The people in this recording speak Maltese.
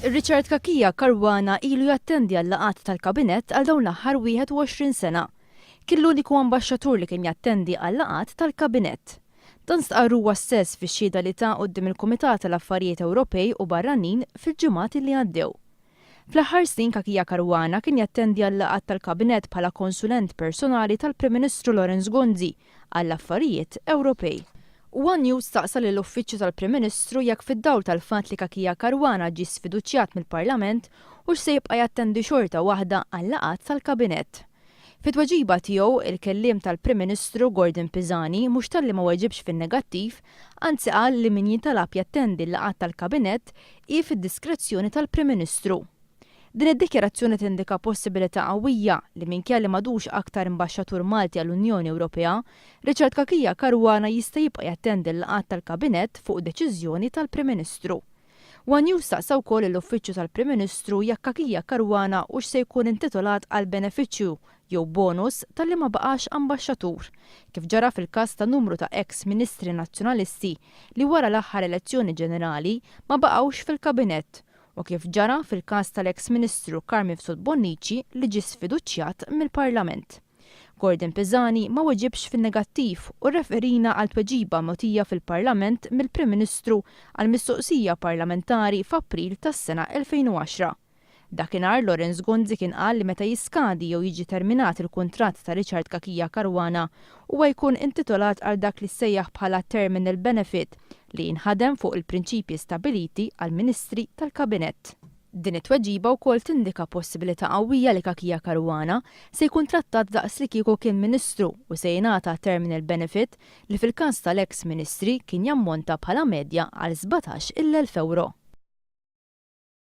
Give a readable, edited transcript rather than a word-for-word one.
Richard Cachia Caruana ilu jattendi għal-laqgħat tal-Kabinett għal dawn l-aħħar 21 sena. Kien l-uniku ambaxxatur li kien jattendi għal-laqgħat tal-Kabinett. Dan stqarr huwa stess fix-xhieda li ta quddiem il-Kumitat tal-Affarijiet Ewropej u Barranin fil-ġimgħat li għaddew. Fl-aħħar snin Cachia Caruana kien jattendi għal-laqgħat tal-Kabinett bħala konsulent personali tal-Prim Ministru Lawrence Gonzi għall-affarijiet Ewropej. One News staqsa lill-Uffiċċju tal-Prim Ministru jekk fid-dawl tal-fatt li Cachia Caruana ġie sfiduċjat mill-Parlament hux se jibqa' jattendi xorta waħda għal-laqgħat tal-Kabinett. Fit-tweġiba tiegħu, il-kelliem tal-Prim Ministru Gordon Pisani mhux talli ma weġibx fin-negattiv, anzi qal li min jintalab jattendi l-laqgħat tal-Kabinett hi fid-diskrezzjoni tal-Prim Ministru. Din id-dikjarazzjoni tindika possibilità qawwija li minkejja li m'għadux aktar imbaxxatur Malti għall-Unjoni Ewropea, Richard Cachia Caruana jista' jibqa' jattendi l-laqgħat tal-Kabinett fuq deċiżjoni tal-Prim Ministru. One News staqsa wkoll lill-Uffiċċju tal-Prim Ministru jekk Cachia Caruana hux se jkun intitolat għal benefiċċju jew bonus talli ma baqax ambaxxatur, kif ġara fil-każ ta' numru ta' eks Ministri Nazzjonalisti li wara l-aħħar elezzjoni ġenerali ma baqgħux fil-Kabinett u kif ġara fil-każ tal-eks Ministru Carm Mifsud Bonnici li ġie sfiduċjat mill-Parlament. Gordon Pisani ma weġibx fin-negattiv u rreferina għal tweġiba mogħtija fil-Parlament mill-Prim Ministru għal mistoqsija parlamentari f'April tas-sena 2010. Dakinhar Lawrence Gonzi kien qal li meta jiskadi jew jiġi terminat il-kuntratt ta' Richard Cachia Caruana huwa jkun intitolat għal dak li ssejjaħ bħala terminal benefit li jinħadem fuq il-prinċipji stabbiliti għall-Ministri tal-Kabinett. Din it-tweġiba wkoll tindika possibilità qawwija li Cachia Caruana se jkun trattat daqs li kieku kien Ministru u se jingħata terminal benefit li fil-każ tal-eks Ministri kien jammonta bħala medja għal 17,000 ewro.